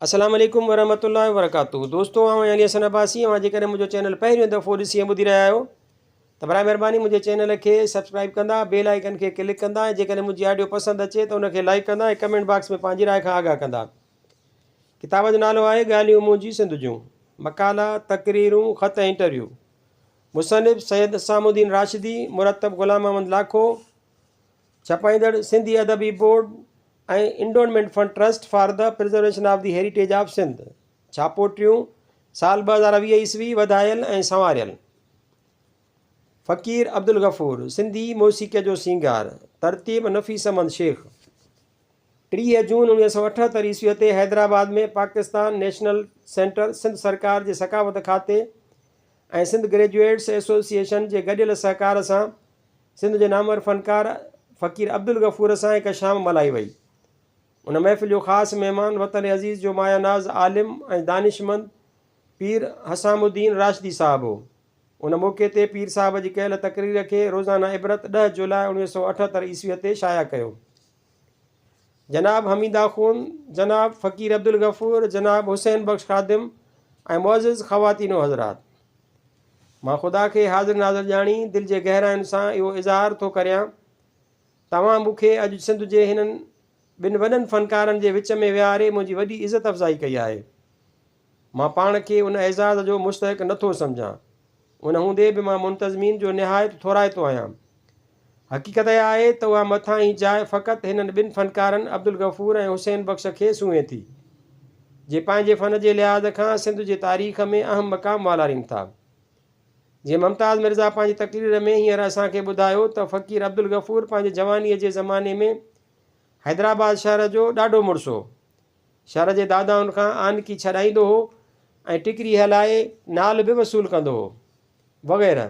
السلام عليڪم ورحمة الله وبرڪاته دوستو آئون آهيان علي حسن عباسي اوهان جيڪڏهن منهنجو چينل پهريون دفعو ڏسي ۽ ٻڌي رهيا آهيو ته برائي مهرباني منهنجي چينل کي سبسڪرائب ڪندا بيل آئيڪن کي ڪلڪ ڪندا ۽ جيڪڏهن منهنجي آڊيو پسند اچي ته ان کي لائيڪ ڪندا ۽ ڪمينٽ باڪس ۾ پنهنجي راء کان آگاهه ڪندا ڪتاب جو نالو آهي ڳالهيون منهنجي سنڌ جون مقالا تقريرون خط ۽ انٽرويو مصنف سيد حسام الدين راشدي مرتب غلام محمد لاکو ڇپائيندڙ سنڌي ادبي board ۽ endowment fund trust for the preservation of the heritage of Sindh, ڇاپو ٽيون، سال 2020 عيسوي، وڌايل ۽ سنواريل. فقير عبدالغفور، سنڌي موسيقيء جو سينگار، ترتيب نفيس احمد شيخ. 30 جون 1978 عيسويء تي حيدرآباد ۾ پاڪستان نيشنل سينٽر سنڌ سرڪار جي ثقافت کاتي ۽ سنڌ گريجوئيٽس ايسوسيئيشن جي گڏيل سهڪار سان سنڌ جي نامور فنڪار فقير عبدالغفور سان هڪ شام ملهائي وئي. ان محفل جو خاص مهمان وطن عزيز جو مايه ناز عالم ۽ دانشمند پير حسام الدين راشدي صاحب هو. ان موقعي تي پير صاحب جي ڪيل تقرير کي روزانه عبرت ڏهه جولاء 1978 عيسويء تي شايع ڪيو. جناب حميد آخوند، جناب فقير عبدالغفور، جناب حسين بخش خادم ۽ معزز خواتين و حضرات! مان خدا کي حاضر ناظر ڄاڻي دل جي گهراين سان اهو اظهار ٿو ڪريان توهان مون کي اڄ سنڌ جي هنن ٻن وڏن فنڪارن جي وچ ۾ ويهاري منهنجي وڏي عزت افزائي ڪئي آهي. مان پاڻ کي ان اعزاز جو مستحق نه ٿو سمجهان. ان هوندي به مان منتظمين جو نهايت ٿورائتو آهيان. حقيقت اها آهي ته اها مٿاهين جاء فقط هنن ٻن فنڪارن عبدالغفور ۽ حسين بخش کي سونهين ٿي، جي پنهنجي فن جي لحاظ کان سنڌ جي تاريخ ۾ اهم مقام والارين ٿا. جيئن ممتاز مرزا پنهنجي تقرير ۾ هينئر اسان کي ٻڌايو ته فقير عبدالغفور پنهنجي جوانيء جي زماني ۾ حيدرآباد شهر جو ڏاڍو مڙس هو. شهر جي دادائن کان آنڪي ڇڏائيندو هو ۽ ٽڪري هلائي نال به وصول ڪندو هو. وغيره.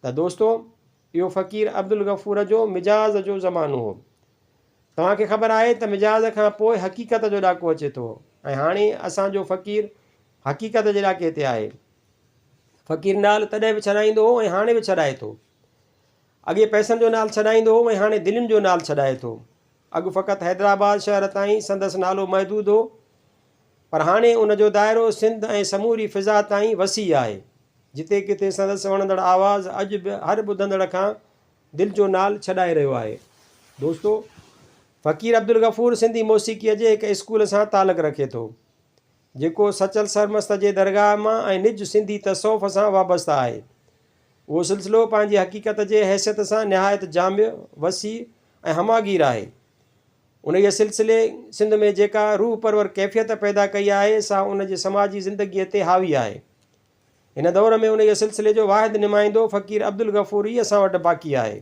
ته دوستو! اهو فقير عبدالغفور جو مجاز جو زمانو هو. توهان کي خبر آهي ته مجاز کان پوء حقيقت جو ڏاڪو اچي ٿو ۽ هاڻي اسان جو فقير حقيقت جي ڏاڪي تي آهي. فقير نال تڏهن به ڇڏائيندو هو ۽ هاڻي به ڇڏائي ٿو. اڳي پئسن جو نال ڇڏائيندو هو ۽ هاڻي دلين جو نال ڇڏائي ٿو. اڳ فقط حيدرآباد شهر تائين سندس نالو محدود هو پر هاڻي ان جو دائرو سنڌ ۽ سموري فضا تائين وسيع آهي. جتي ڪٿي سندس وڻندڙ آواز اڄ به هر ٻڌندڙ کان دل جو نال ڇڏائي رهيو آهي. دوستو! فقير عبدالغفور سنڌي موسيقيء جي هڪ اسڪول سان تعلق رکي ٿو، جيڪو سچل سرمست جي درگاهه مان ۽ نج سنڌي تصوف سان وابسته آهي. اهو سلسلو پنهنجي حقيقت جي حيثيت سان نهايت جامع، وسيع ۽ همه گير آهي. انهيء سلسلي سنڌ ۾ جيڪا روح پرور ڪيفيت پيدا ڪئي آهي، سا ان جي سماجي زندگيء تي حاوي آهي. هن دور ۾ انهيء سلسلي جو واحد نمائندو فقير عبدالغفور ئي اسان وٽ باقي آهي.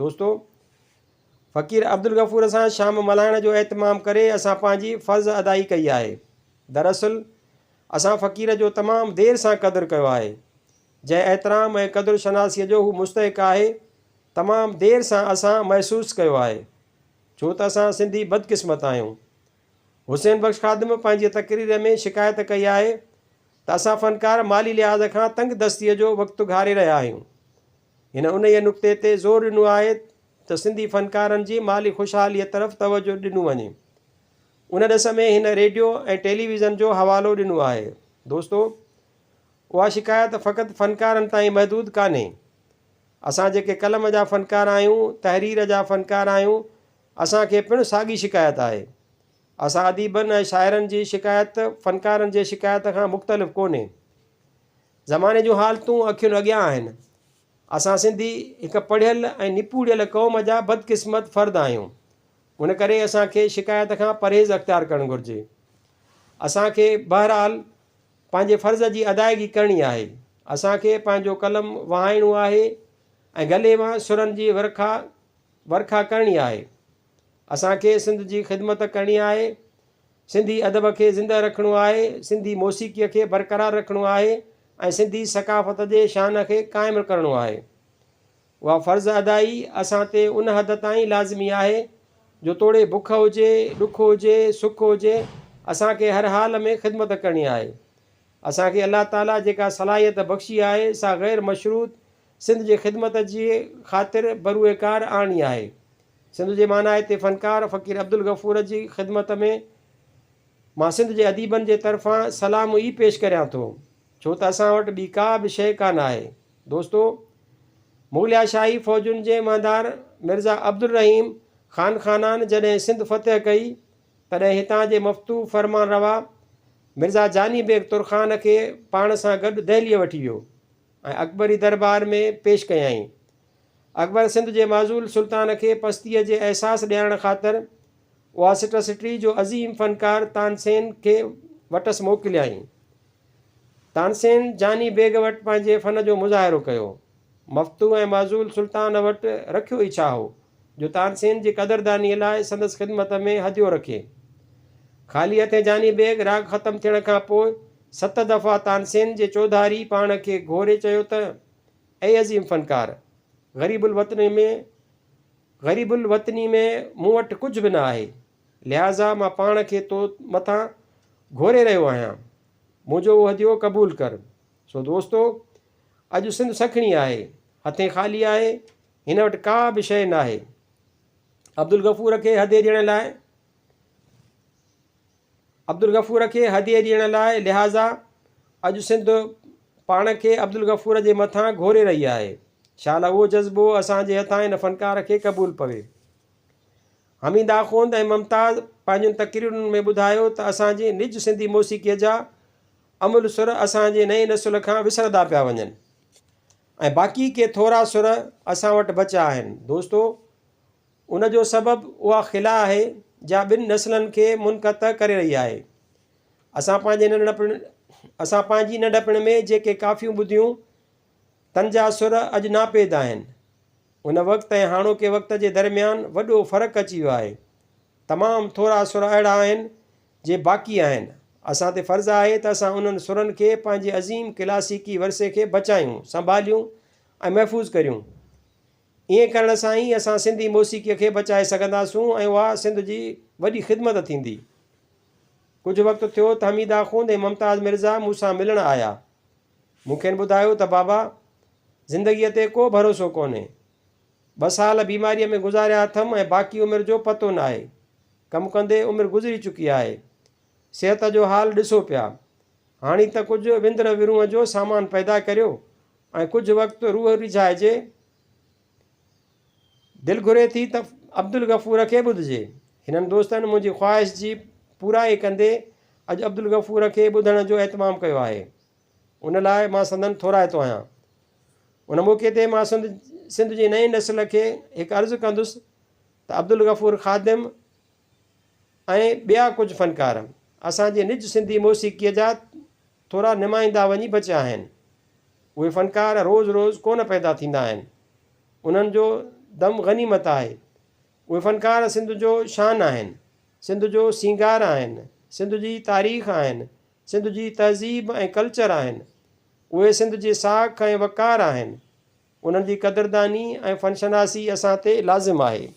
دوستو! فقير عبدالغفور سان شام ملهائڻ جو اهتمام ڪري اسان پنهنجي فرض ادائي ڪئي آهي. دراصل اسان فقير جو تمام دير سان قدر ڪيو آهي. جنهن احترام ۽ قدر شناسيء جو هو مستحق آهي، تمام دير سان اسان محسوس ڪيو آهي. ڇو ته اسان سنڌي بدقسمت آهيون. حسين بخش خادم پنهنجي تقرير ۾ شڪايت ڪئي آهي ته اسان فنڪار مالي لحاظ کان تنگ دستيء جو وقت گهاري رهيا آهيون. هن انهيء نقطي تي زور ڏنو آهي ته سنڌي فنڪارن جي مالي خوشحاليء طرف توجهه ڏنو وڃي. ان ڏس ۾ هن ريڊيو ۽ ٽيليويزن جو حوالو ڏنو آهي. دوستو! اها شڪايت فقط فنڪارن تائين محدود ڪانهي. اسان جيڪي قلم جا فنڪار آهيون، تحرير جا فنڪار آهيون، اسان کي پڻ ساڳي شڪايت آهي. اسان اديبن ۽ شاعرن جي شڪايت فنڪارن جي شڪايت کان مختلف ڪونهي. زماني جون حالتون اکين اڳيان آهن. اسان سنڌي هڪ پڙهيل ۽ نپوڙيل قوم جا بدقسمت فرد آهيون. ان ڪري اسان کي شڪايت کان پرهيز اختيار ڪرڻ گهرجي. اسان کي بهرحال پنهنجي فرض جي ادائگي ڪرڻي آهي. اسان کي پنهنجو قلم وهائڻو آهي ۽ گلي مان سرن جي ورکا ورکا ڪرڻي آهي. اسان کي سنڌ جي خدمت ڪرڻي آهي، سنڌي ادب کي زنده رکڻو آهي، سنڌي موسيقيء کي برقرار رکڻو آهي ۽ سنڌي ثقافت جي شان کي قائم ڪرڻو آهي. اها فرض ادائي اسان تي ان حد تائين لازمي آهي جو توڙي بک هجي، ڏک هجي، سک هجي، اسان کي هر حال ۾ خدمت ڪرڻي آهي. اسان کي الله تعاليٰ جيڪا صلاحيت بخشي آهي سا غير مشروط سنڌ جي خدمت جي خاطر بروئي ڪار آڻڻي آهي. سنڌ جي مانائتي فنڪار فقير عبدالغفور جي خدمت ۾ مان سنڌ جي اديبن جي طرفان سلام ئي پيش ڪريان ٿو، ڇو ته اسان وٽ ٻي ڪا به شيء ڪانه آهي. دوستو! مغليه شاهي فوجن جي مهندار مرزا عبدالرحيم خان خانان جڏهن سنڌ فتح ڪئي، تڏهن هتان جي مفتوح فرمانروا مرزا جاني بيگ ترخان کي پاڻ سان گڏ دهليء وٺي ويو ۽ اڪبري دربار ۾ پيش ڪيائين. اڪبر سنڌ جي معزول سلطان کي پستيء جي احساس ڏيارڻ خاطر اها سٽ سٽي جو عظيم فنڪار تانسين کي وٽس موڪليائين. تانسين جاني بيگ وٽ پنهنجي فن جو مظاهرو ڪيو. مفتوح ۽ معزول سلطان وٽ رکيو ئي ڇا هو، جو تانسين جي قدردانيء لاء سندس خدمت ۾ هديو رکي. خالي هٿين جاني بيگ راڳ ختم ٿيڻ کان پوء ست دفعا تانسين جي چوڌاري پاڻ کي گهوري چيو ته، اي عظيم فنڪار! غريب الوطني ۾ غريب الوطني ۾ مون وٽ ڪجهه به نه آهي، لهٰذا مان پاڻ کي تو مٿان گهوري رهيو آهيان، منهنجو اهو هديو قبول ڪر. سو دوستو! اڄ سنڌ سکڻي آهي، هٿين خالي آهي، هن وٽ ڪا به شيء ناهي. عبدالغفور کي هديي ڏيڻ لاء. عبدالغفور کي هديي ڏيڻ لاء لهٰذا اڄ سنڌ پاڻ کي عبدالغفور جي مٿان گهوري رهي آهي. شال اهو جذبو اسان جي هٿان هن فنڪار کي قبول پوي. حميد آخوند ۽ ممتاز پنهنجن تقريرن ۾ ٻڌايو ته اسان جي نج سنڌي موسيقيء جا املهه سر اسان جي نئين نسل کان وسرندا پيا وڃن ۽ باقي ڪي ٿورا سر اسان وٽ بچيا آهن. دوستو! ان جو سبب اها خلا آهي جا ٻن نسلن کي منقطع ڪري رهي آهي. اسان پنهنجي ننڍپڻ اسان پنهنجي ننڍپڻ ۾ جيڪي ڪافيون ٻڌيون، تن جا سر اڄ ناپيد آهن. ان وقت ۽ هاڻوڪي وقت جي درميان وڏو فرق اچي ويو آهي. تمام ٿورا سر اهڙا آهن، جي باقي آهن. اسان تي فرض آهي ته اسان انهن سرن کي پنهنجي عظيم ڪلاسيڪي ورثي کي بچايون، سنڀاليون ۽ محفوظ ڪريون. ائين ڪرڻ سان ئي اسان سنڌي موسيقيء کي بچائي سگهنداسون ۽ اها سنڌ جي وڏي خدمت ٿيندي. ڪجهه وقت ٿيو ته حميد آخوند ۽ ممتاز مرزا مون سان ملڻ آيا. مون کين ٻڌايو ته بابا! زندگيء تي ڪو ڀروسو ڪونهي. ٻه سال بيماريء ۾ گذاريا اٿم ۽ باقي عمر جو پتو ناهي. ڪم ڪندي عمر گذري چڪي آهي. صحت جو حال ڏسو پيا. هاڻي ته ڪجهه وندر ورونهه جو سامان پيدا ڪريو ۽ ڪجهه وقت روح ريجهائجي. دل گهري ٿي ته عبدالغفور کي ٻڌجي. هنن دوستن منهنجي خواهش جي پورائي ڪندي اڄ عبدالغفور کي ٻڌڻ جو اهتمام ڪيو آهي. ان لاء مان سندن ٿورائتو آهيان. ان موقعي تي مان سنڌ سنڌ جي نئين نسل کي هڪ عرض ڪندس ته عبدالغفور خادم ۽ ٻيا ڪجهه فنڪار اسان جي نج سنڌي موسيقيء جا ٿورا نمائندا وڃي بچيا آهن. اهي فنڪار روز روز ڪونه پيدا ٿيندا آهن. انهن جو دم غنيمت آهي. اهي فنڪار سنڌ جو شان آهن، سنڌ جو سينگار آهن، سنڌ جي تاريخ آهن، سنڌ جي تهذيب ۽ ڪلچر آهن. اهي سنڌ جي ساک ۽ وقار آهن. انهن جي قدرداني ۽ فن شناسي اسان تي لازم آهي.